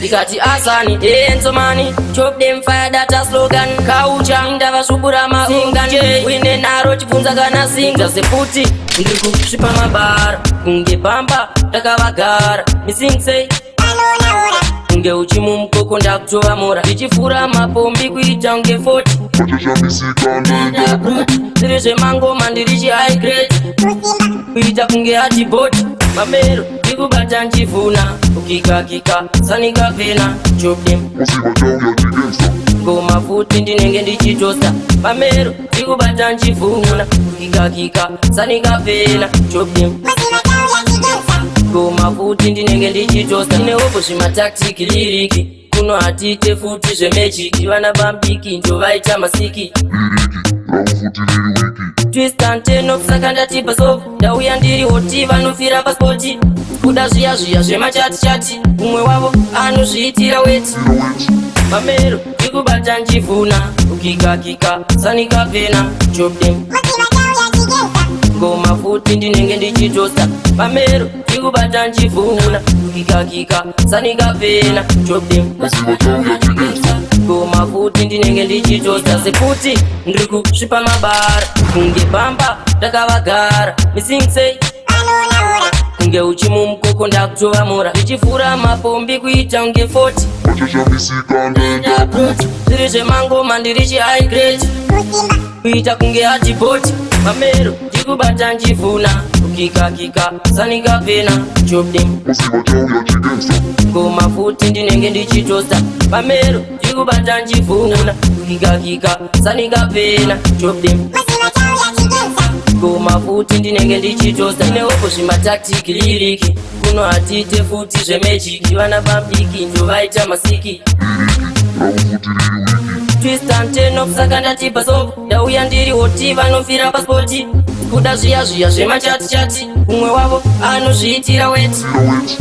Ndikati asani enzomani, chop them fire, data slogan kaucha ndavasvubura maungan uine naro chibvunza kana singa sefuti. Ndiri kusvipa mabara kunge bamba ndakavagara missing sei kunge uchimumukoko ndakutovamura ndichifura mapombi kuita kunge 40. Vachashamisika ndoenda abroad. Zviri zvemangoma, ndiri chi high grade kuita kunge atibhoti mamero ndikubata nchivhuna ukikakika sanika pena chop them. Musi vachauya chigangsta. Ngoma futi ndinenge ndichitosta mamero ndikubata nchivhuna ukikakika sanika pena chop them. Ngoma futi ndinenge ndichitosta inewopo zvimatactic lyric kuno hatiite futi zvemagic, vana vamdiki ndovaita masiki. Lyric ravo futi riri weak. Twist and turn off, saka ndati pasof ndauya ndiri hot, vanofira paspot kuda zviya zviya zvemachati chati, umwe wavo anozviitira weti. Ira weti. Mamero ndikubata nchivhuna ukikakika sanika pena chop them. Ngoma futi ndinenge ndichitosta mamero ndikubata nchivhuna ukikakika sanika pena chop them. Musi vachauya chigangsta. Ngoma futi ndinenge ndichitosta sekuti ndiri kusvipa mabara kunge bamba ndakavagara missing sei kunge uchimumukoko ndakutovamura ndichifura mapombi kuita kunge 40. Vachashamisika ndoenda abroad. Zviri zvemangoma, ndiri chi high grade kuita kunge atibhoti mamero ndikubata nchivhuna ukikakika sanika pena chop them. Musi vachauya chigangsta. Ngoma futi ndinenge ndichitosta mamero ndikubata nchivhuna ukikakika sanika pena chop them. Ngoma futi ndinenge ndichitosta inewopo zvimatactic lyric kuno hatiite futi zvemagic, vana vamdiki ndovaita masiki. Lyric ravo futi riri weak. Twist and turn off, saka ndati pasof ndauya ndiri hot, vanofira paspot kuda zviya zviya zvemachati chati, umwe wavo anozviitira weti. Ira weti.